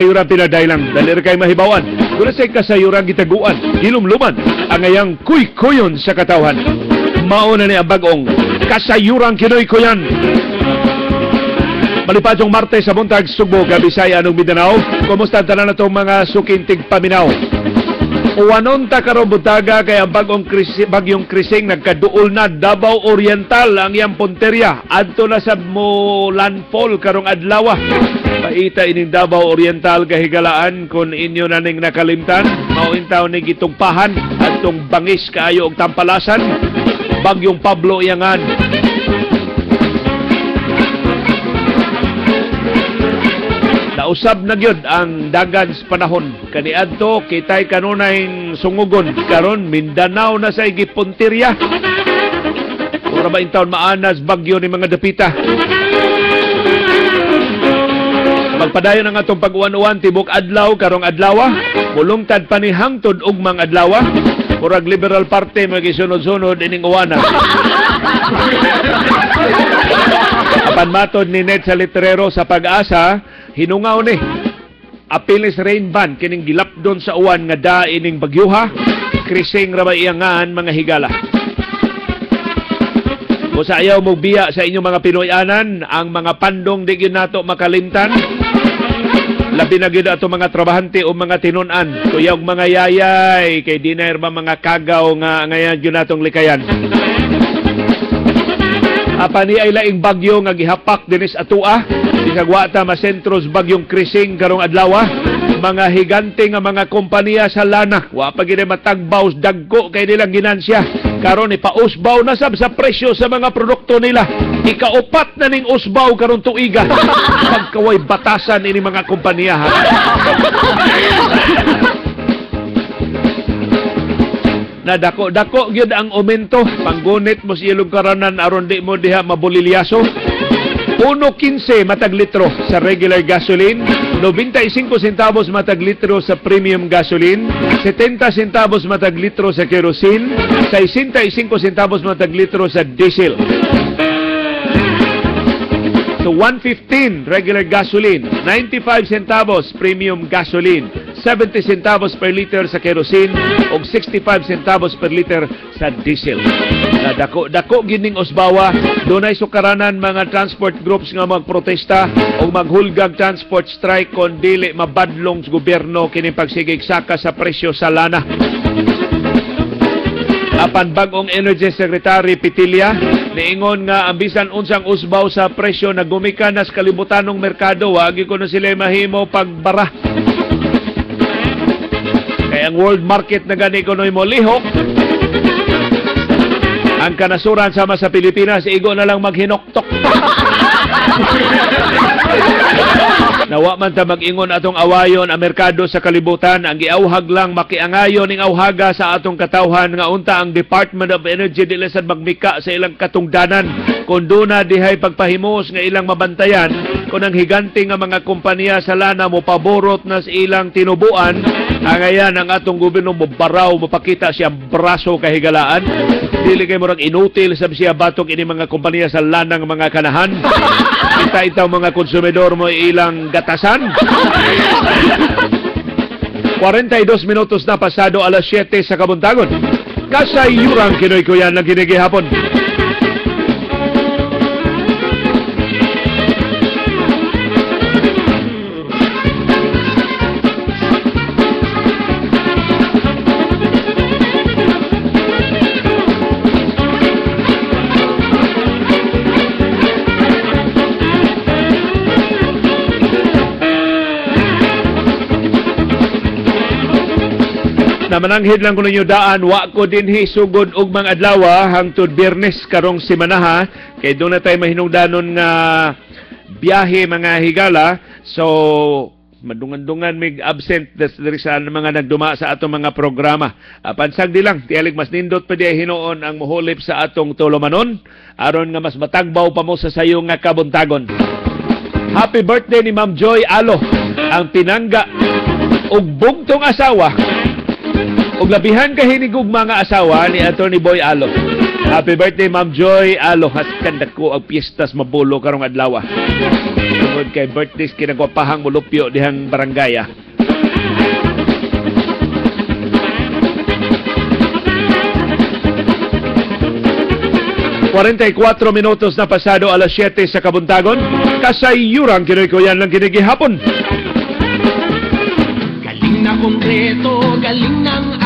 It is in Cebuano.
Kasayuran pinadailang, dali ra kay mahibawan. Duna say kasayuran gitaguan, hilumluman, ang ngayang kuy-kuyon sa katawhan. Mao na ni ang bag-ong Kasayuran Kinoy-Kuyan. Malipadyong Martes sa buntag, Sugbo, Kabisaya, ug Mindanao. Kumusta ang tanan natong mga sukintig paminaw? Uwanon ta karon buntaga kay ang bagong bagyong Krising nagkaduol na Davao Oriental ang iyang punteriya. Adto na sab mo landfall karong adlaw. Paita ining Davao Oriental kahigalaan kon inyo na ning nakalimtan. Mao intaw ni gitugpahan adtong bangis kaayo og tampalasan. Bagyong Pablo iyangan. Nausab na gyud ang dagan sa panahon. Kaniadto kitay kanunay sungugon karon Mindanao na sa gipuntirya. Ora ba intawon maanas bagyo ni mga dapita. Magpadayon ang atong pag-uwan-uwan tibok adlaw karong adlawa. Mulungtad pa ni hangtod ugmang adlawa. Murag Liberal Party magisunod-sunod ining uwana. Apan matod ni Ned sa litrero sa Pag-asa, hinungaw ni apilis rain ban kining gilapdon sa uwan nga da ining bagyuha. Krising ra ba iyangan mga higala. Kung sa ayaw mo biya sa inyong mga Pinoy-anan, ang mga pandong di gyud nato makalimtan. Labi na gyud ato mga trabahante o mga tinun-an. Kuyog mga yayay, kay di na ba mga kagaw nga ngayon gyud natong likayan. Apan ni ay laing bagyo nga gihapak dinis atua. Bisag wa ta masentros bagyong Krising karong adlaw. Mga higante nga mga kompanya sa lana, wa pa gid matagbaw dagko kay nilang ginansya. Karon ipausbaw na sab sa presyo sa mga produkto nila. Ikaupat na ning usbaw karon tuiga. Pagkaway batasan ini mga kompanya, ha. Na dako dako gyud ang aumento. Panggunit mo sa ilong karanan aron di mo diha mabulilyaso. 1.15 matag litro sa regular gasoline, 95 centavos matag litro sa premium gasoline, 70 centavos matag litro sa kerosene, 65 centavos matag litro sa diesel. So 1.15 regular gasoline, 95 centavos premium gasoline, 70 centavos per liter sa kerosene ug 65 centavos per liter sa diesel. Na dako dako gining usbawa, dunay sukaranan mga transport groups nga magprotesta ug maghulgag transport strike kon dili mabadlong sa gobyerno kining pagsigig saka sa presyo sa lana. Apan bag-ong Energy Secretary Petilla niingon nga ang bisan unsang usbaw sa presyo na gumikan nas kalibutanong merkado, wagi ko na sila mahimo pagbara. Kaya ang world market na gani kunoy mo lihok. Ang kanasuran sama sa Pilipinas, igo na lang maghinoktok. Nawa man ta mag-ingon atong awayon ang merkado sa kalibutan, ang giauhag lang makiangayon ning auhaga sa atong katawhan nga unta ang Department of Energy dili sad magmika sa ilang katungdanan. Kun duna dihay pagpahimos nga ilang mabantayan, kun ang higante nga mga kompanya sa lana mo paborot na sa ilang tinubuan, angayan ang atong gobyerno mo baraw mapakita siyang braso kahigalaan. Dili kay murag inutil sab siya batok ini mga kompanya sa lanang mga kanahan. Kita itaw mga konsumidor mo ilang gatasan. 42 minutos na pasado alas 7 sa kabuntagon. Kasayuran Kinoy Kuyan ng kinigihapon. Namananghid lang ko ninyo daan, wa ko dinhi sugod og mga adlaw hangtod Biyernes karong semanaha kay doon na tayo mahinungdanon nga biyahe mga higala. So madungan-dungan mig absent diri sa mga nagduma sa atong mga programa. Pansag di lang tiyalig mas nindot pa di hinuon ang mohulip sa atong tulumanon aron nga mas matagbaw pa mo sa sayo nga kabuntagon. Happy birthday ni Ma'am Joy Alo, ang pinangga ug bugtong asawa ug labihan kahinigog mga asawa ni Attorney Boy Alo. Happy birthday Ma'am Joy Alo. Haskan dako ang piyestas mabulo karong adlaw. Tungod kay birthday kinagwapahang mulupyo dihang barangay ah. 44 minutos na pasado alas 7 sa kabuntagon. Kasayuran kinoy ko yan lang kinigihapon. Galing na konkreto, galing ng